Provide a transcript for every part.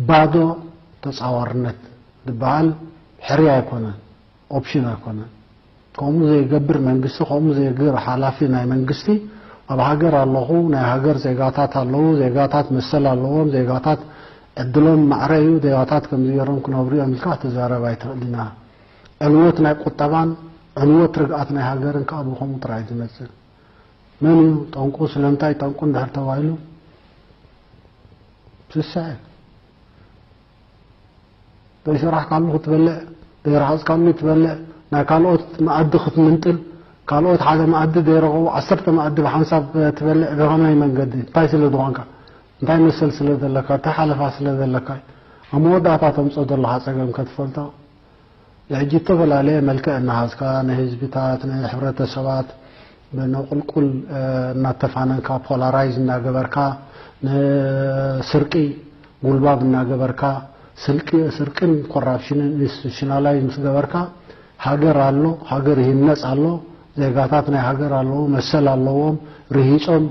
ባዶ ተጻዋርነት ዝበሃል ሕርያ ኣይኮነን፣ ኦፕሽን ኣይኮነን። ከምኡ ዘይገብር መንግስቲ፣ ከምኡ ዘይገብር ሓላፊ ናይ መንግስቲ ኣብ ሃገር ኣለኹ፣ ናይ ሃገር ዜጋታት ኣለዉ፣ ዜጋታት መሰል ኣለዎም፣ ዜጋታት ዕድሎም ማዕረ እዩ፣ ዜጋታት ከምዚ ገይሮም ክነብሩ እዮም ኢልካ ክትዛረብ ኣይትኽእልን ኢና። ዕንወት ናይ ቁጠባን ዕንወት ርግኣት ናይ ሃገርን ከኣ ብኸምኡ ጥራይ ዝመጽእ። መን እዩ ጠንቁ? ስለምንታይ ጠንቁ እንድሕር ተባሂሉ ስስዐ። ዘይሰራሕካሉ ክትበልዕ፣ ዘይረሃፅካሉ ትበልዕ፣ ናይ ካልኦት መኣዲ ክትምንጥል፣ ካልኦት ሓደ መኣዲ ዘይረኸቡ ዓሰርተ መኣዲ ብሓንሳብ ትበልዕ ብኸመይ መንገዲ? እንታይ ስለ ዝኾንካ? እንታይ መሰል ስለ ዘለካ? እንታይ ሓለፋ ስለ ዘለካ? ኣብ መወዳእታ ተምፅኦ ዘለኻ ፀገም ከትፈልጦ። ሕጂ እተፈላለየ መልክዕ እናሃዝካ ንህዝብታት ንሕብረተሰባት ብንቁልቁል እናተፋነንካ ፖላራይዝ እናገበርካ ንስርቂ ጉልባብ እናገበርካ ስልቂ ስርቅን ኮራፕሽንን ኢንስቲቱሽናላይዝ ምስ ገበርካ ሃገር ኣሎ፣ ሃገር ይህነፅ ኣሎ፣ ዜጋታት ናይ ሃገር ኣለዉ፣ መሰል ኣለዎም፣ ርሂፆም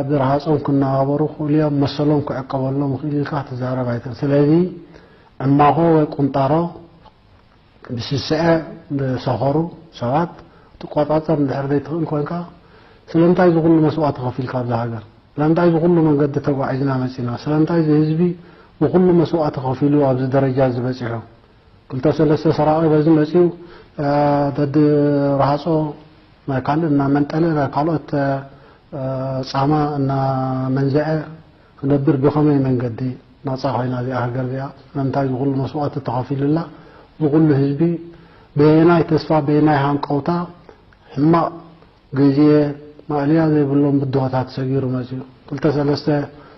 ብርሃፆም ክነባበሩ ክኽእሉ እዮም፣ መሰሎም ክዕቀበሎም ይኽእል ኢልካ ክትዛረብ ኣይትኽእል። ስለዚ ዕማኾ ወይ ቁንጣሮ ብስስዐ ዝሰኸሩ ሰባት ትቆጻጸር እንድሕር ዘይትኽእል ኮንካ ስለምንታይ እዚ ኩሉ መስዋእቲ ከፊልካ ኣብዛ ሃገር? ስለምንታይ እዚ ኩሉ መንገዲ ተጓዒዝና መጺና? ስለምንታይ እዚ ህዝቢ ብኩሉ መስዋእቲ ከፊሉ ኣብዚ ደረጃ እዚ በጺሑ? ክልተ ሰለስተ ሰራቒ በዚ መጺኡ ደዲ ረሃጾ ናይ ካልእ እናመንጠለ ናይ ካልኦት ጻማ እናመንዘዐ ክነብር ብኸመይ መንገዲ ናጻ ኮይና እዚኣ ሃገር እዚኣ? ስለምንታይ እዚ ኩሉ መስዋእቲ ተኸፊሉላ? እዚ ኩሉ ህዝቢ በየናይ ተስፋ በየናይ ሃንቀውታ ሕማቕ ግዜ ማእለያ ዘይብሎም ብድሆታት ሰጊሩ መጺኡ። ክልተ ሰለስተ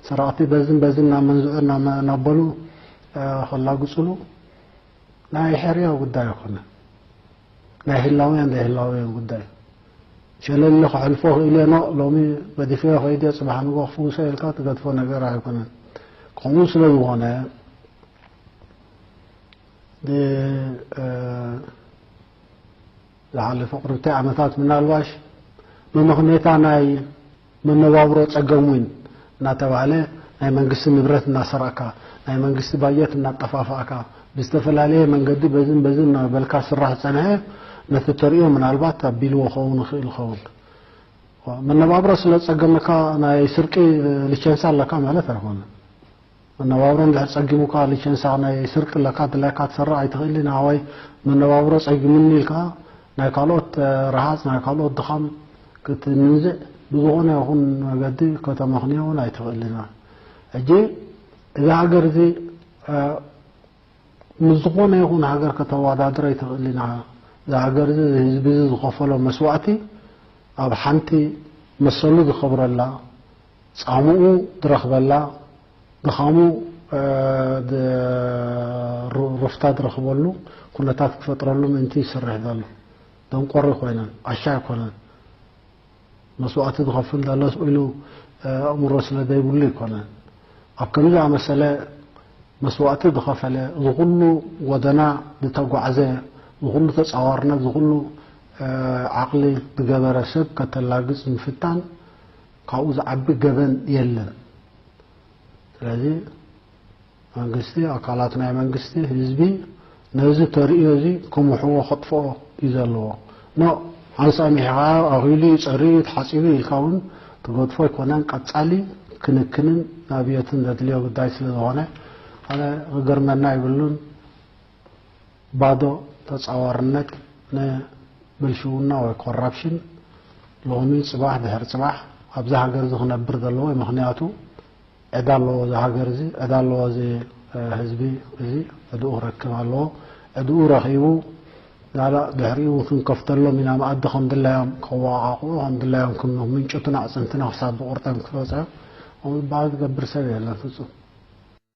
ሰራቕቲ በዝን በዝን እናመንዝዑ እናመ- እናበሉ ከላግጹሉ ናይ ሕርያ ጉዳይ ኣይኮነን። ናይ ህላውያን ዘይህላውያን ጉዳይ ሸለለ ክሕልፎ ክእለ ኖ ሎሚ ገዲፈዮ ከይደ ጽባሕ ንጎ ክፍውሶ ኢልካ ትገድፎ ነገር ኣይኮነን። ከምኡ ስለ ዝኾነ ዝሓለፈ ቅርብቲ ዓመታት ምናልባሽ መመኽነይታ ናይ መነባብሮ ጸገም እውን እናተባህለ ናይ መንግስቲ ንብረት እናሰረቕካ ናይ መንግስቲ ባጀት እናጠፋፋእካ ብዝተፈላለየ መንገዲ በዝን በዝን እናበልካ ስራሕ ዝጸንሐ ነቲ ተርእዮ ምናልባት ኣቢልዎ ክኸውን ይኽእል ይኸውን። መነባብሮ ስለ ዝጸገመካ ናይ ስርቂ ሊቸንሳ ኣለካ ማለት ኣይኮነን። መነባብሮ እንድሕር ጸጊሙካ ሊቸንሳ ናይ ስርቂ ኣለካ ድላይካ ትሰርቕ ኣይትኽእልን። ኣዋይ መነባብሮ ጸጊሙኒ ኢልካ ናይ ካልኦት ረሃጽ ናይ ካልኦት ድኻም ክትምንዝዕ ብዝኾነ ይኹን መገዲ ከተመኽንዮ እውን ኣይትኽእልን። ሕጂ እዚ ሃገር እዚ ምስ ዝኾነ ይኹን ሃገር ከተወዳድሮ ኣይትኽእልን። እዚ ሃገር እዚ ህዝቢ እዚ ዝኸፈሎ መስዋእቲ ኣብ ሓንቲ መሰሉ ዝኸብረላ ጻምኡ ዝረኽበላ ድኻሙ ሩፍታ ዝረኽበሉ ኩነታት ክፈጥረሉ ምእንቲ ይስርሕ ዘሎ። ደንቆሮ ኣይኮነን፣ ዓሻ ኣይኮነን። መስዋእቲ ዝኸፍል ዘሎ ኢሉ ኣእምሮ ስለ ዘይብሉ ኣይኮነን። ኣብ ከምዚ ኣመሰለ መስዋእቲ ዝኸፈለ፣ ዝኹሉ ጎደና ዝተጓዕዘ፣ ዝኹሉ ተጻዋርነት፣ ዝኹሉ ዓቕሊ ዝገበረ ሰብ ከተላግጽ ምፍታን ካብኡ ዝዓቢ ገበን የለን። ስለዚ መንግስቲ፣ ኣካላት ናይ መንግስቲ፣ ህዝቢ ነዚ ተርእዮ እዚ ክምሕዎ ከጥፍኦ እዩ ዘለዎ። ኖ ሓንሳእ ሚሒኻ ኣኺሉ እዩ ጸርዩ እዩ ተሓጺቡ ኢልካ እውን ትገድፎ ኣይኮነን። ቀጻሊ ክንክንን ናብዮትን ዘድልዮ ጉዳይ ስለ ዝኾነ ኣነ ክገርመና ኣይብሉን። ባዶ ተጻዋርነት ንብልሽውና ወይ ኮራፕሽን ሎሚ ጽባሕ ድሕሪ ጽባሕ ኣብዚ ሃገር እዚ ክነብር ዘለዎ እዩ። ምኽንያቱ ዕዳ ኣለዎ እዚ ሃገር እዚ፣ ዕዳ ኣለዎ እዚ ህዝቢ እዚ፣ ዕድኡ ክረክብ ኣለዎ። ዕድኡ ረኺቡ ዛላ ድሕሪኡ ክንከፍተሎም ኢና መኣዲ ከም ድላዮም ከዋቓቕዑ፣ ከም ድላዮም ክምንጭቱና ኣዕፅምትና ክሳብ ዝቑርጠም ክወፅኦም ዝበሃል ዝገብር ሰብ የለን ፍፁም።